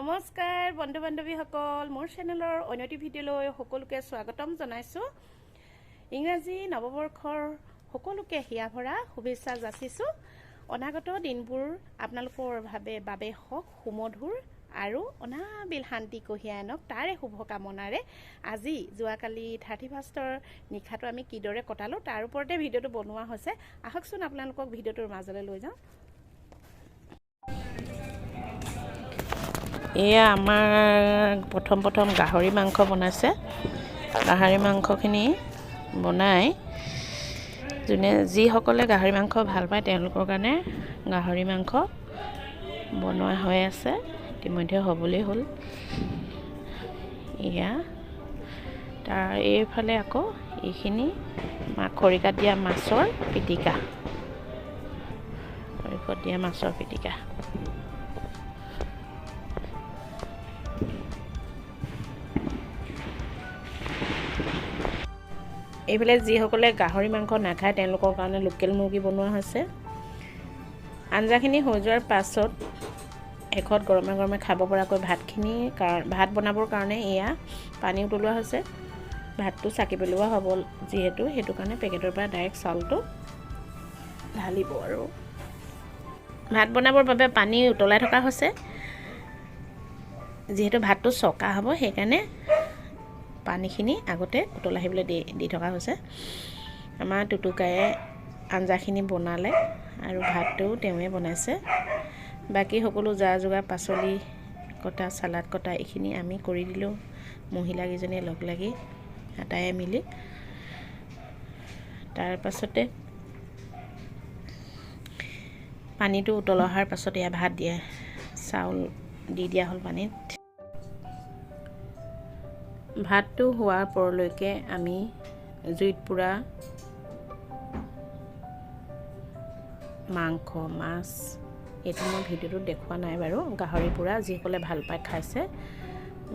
নমস্কাৰ বন্ধু বান্ধৱীসকল, মোৰ চেনেলৰ অন্য এটি ভিডিঅ'লৈ সকলোকে স্বাগতম জনাইছোঁ। ইংৰাজী নৱবৰ্ষৰ সকলোকে হিয়া ভৰা শুভেচ্ছা যাচিছোঁ। অনাগত দিনবোৰ আপোনালোকৰ বাবে হওক সুমধুৰ আৰু অনাবিল শান্তি কঢ়িয়াই আনক, তাৰে শুভকামনাৰে আজি যোৱাকালি 31ৰ নিশাটো আমি কিদৰে কটালোঁ তাৰ ওপৰতে ভিডিঅ'টো বনোৱা হৈছে। আহকচোন আপোনালোকক ভিডিঅ'টোৰ মাজলৈ লৈ যাওঁ। এয়া আমাৰ প্ৰথম প্ৰথম গাহৰি মাংস বনাইছে। গাহৰি মাংসখিনি বনাই যোনে যিসকলে গাহৰি মাংস ভাল পায় তেওঁলোকৰ কাৰণে গাহৰি মাংস বনোৱা হৈ আছে, ইতিমধ্যে হ'বলৈ হ'ল। এয়া তাৰ এইফালে আকৌ এইখিনি খৰিকাত দিয়া মাছৰ পিটিকা, খৰিকাত দিয়া মাছৰ পিটিকা। এইফালে যিসকলে গাহৰি মাংস নাখায় তেওঁলোকৰ কাৰণে লোকেল মুৰ্গী বনোৱা হৈছে। আঞ্জাখিনি হৈ যোৱাৰ পাছত শেষত গৰমে গৰমে খাব পৰাকৈ ভাতখিনি ভাত বনাবৰ কাৰণে এয়া পানী উতলোৱা হৈছে। ভাতটো চাকি পেলোৱা হ'ব যিহেতু, সেইটো কাৰণে পেকেটৰ পৰা ডাইৰেক্ট চাউলটো ঢালিব। আৰু ভাত বনাবৰ বাবে পানী উতলাই থকা হৈছে। যিহেতু ভাতটো চকা হ'ব সেইকাৰণে পানীখিনি আগতে উতলাই আহিবলৈ দি থকা হৈছে। আমাৰ টুটুকায়ে আঞ্জাখিনি বনালে আৰু ভাতটোও তেওঁৱে বনাইছে। বাকী সকলো যা যোগাৰ, পাচলি কটা, চালাড কটা এইখিনি আমি কৰি দিলোঁ, মহিলাকেইজনীয়ে লগ লাগি আটাইয়ে মিলি। তাৰ পাছতে পানীটো উতল অহাৰ পাছত এয়া ভাত দিয়া চাউল দি দিয়া হ'ল পানীত। ভাতটো হোৱাৰ পৰলৈকে আমি জুইত পোৰা মাংস, মাছ, এইটো মই ভিডিঅ'টোত দেখুওৱা নাই বাৰু, গাহৰি পোৰা যিসকলে ভাল পায় খাইছে,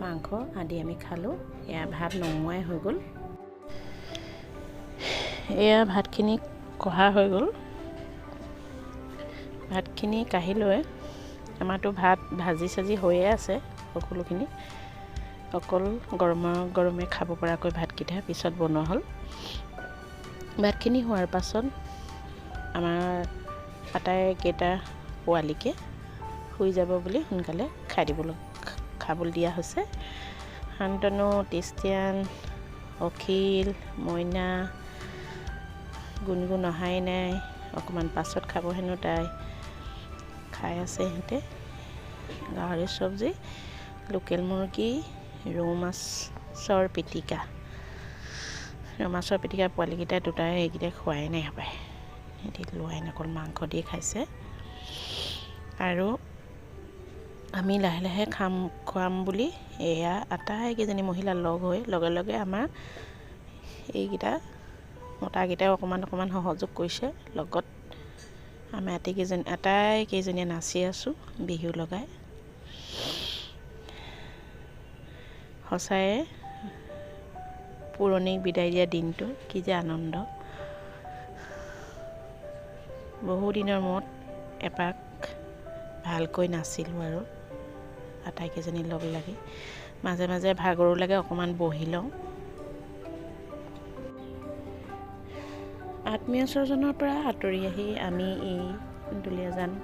মাংস আদি আমি খালোঁ। এয়া ভাত নমোৱাই হৈ গ'ল। এয়া ভাতখিনি কঢ়া হৈ গ'ল। ভাতখিনি কাঢ়ি লৈ আমাৰতো ভাত ভাজি চাজি হৈয়ে আছে সকলোখিনি, অকল গৰমে গৰমে খাব পৰাকৈ ভাতকেইটা পিছত বনোৱা হ'ল। ভাতখিনি হোৱাৰ পাছত আমাৰ আটাইকেইটা পোৱালিকে শুই যাব বুলি সোনকালে খাই দিবলৈ খাবলৈ দিয়া হৈছে। শান্তনু, টিষ্টিয়ান, অখিল, মইনা, গুণগুণ অহাই নাই, অকণমান পাছত খাব হেনো তাই, খাই আছে সিহঁতে। গাহৰি চব্জি, লোকেল মুৰ্গী, ৰৌ মাছৰ পিটিকা। ৰৌ মাছৰ পিটিকা পোৱালিকেইটা দুটাই এইকেইটা খোৱাই নাই হপায়, সিহঁতি লোৱাই নাই, অকল মাংস দি খাইছে। আৰু আমি লাহে লাহে খুৱাম বুলি এয়া আটাইকেইজনী মহিলা লগ হৈ লগে লগে আমাৰ এইকেইটা মতাকেইটাও অকণমান অকণমান সহযোগ কৰিছে। লগত আমি আটাইকেইজনীয়ে নাচি আছোঁ বিহু লগাই। সঁচায়ে পুৰণিক বিদায় দিয়া দিনটো কি যে আনন্দ। বহুদিনৰ মূৰত এপাক ভালকৈ নাচিলোঁ আৰু আটাইকেইজনী লগ লাগি। মাজে মাজে ভাগৰো লাগে, অকণমান বহি লওঁ। আত্মীয় স্বজনৰ পৰা আঁতৰি আহি আমি এই দুলীয়াজানখনত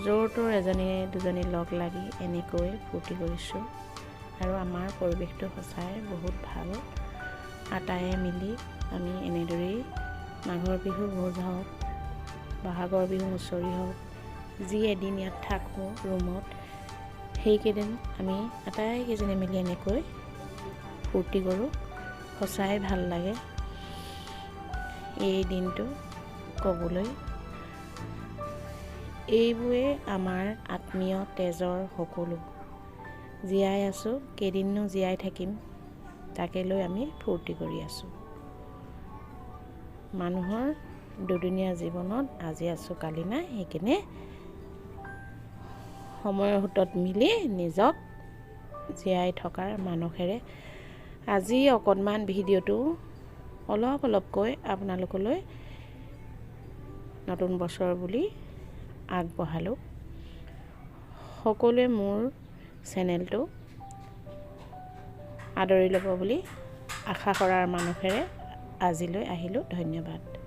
য'ৰ ত'ৰ এজনী দুজনী লগ লাগি এনেকৈ ফূৰ্তি কৰিছোঁ। আৰু আমাৰ পৰিৱেশটো সঁচাই বহুত ভাল। আটাইয়ে মিলি আমি এনেদৰেই মাঘৰ বিহু ভোজ হওক, বহাগৰ বিহু হুঁচৰি হওক, যি এদিন ইয়াত থাকোঁ ৰুমত, সেইকেইদিন আমি আটাইকেইজনে মিলি এনেকৈ ফূৰ্তি কৰোঁ। সঁচাই ভাল লাগে এই দিনটো ক'বলৈ। এইবোৰে আমাৰ আত্মীয় তেজৰ সকলো। জীয়াই আছোঁ, কেইদিননো জীয়াই থাকিম তাকে লৈ আমি ফূৰ্তি কৰি আছোঁ। মানুহৰ দুদিনীয়া জীৱনত আজি আছোঁ কালি নাই, সেইকাৰণে সময়ৰ সোঁতত মিলি নিজক জীয়াই থকাৰ মানসেৰে আজি অকণমান ভিডিঅ'টো অলপ অলপকৈ আপোনালোকলৈ নতুন বছৰ বুলি আগবঢ়ালোঁ। সকলোৱে মোৰ চেনেলটো আদৰি ল'ব বুলি আশা কৰাৰ মানসেৰে আজিলৈ আহিলোঁ। ধন্যবাদ।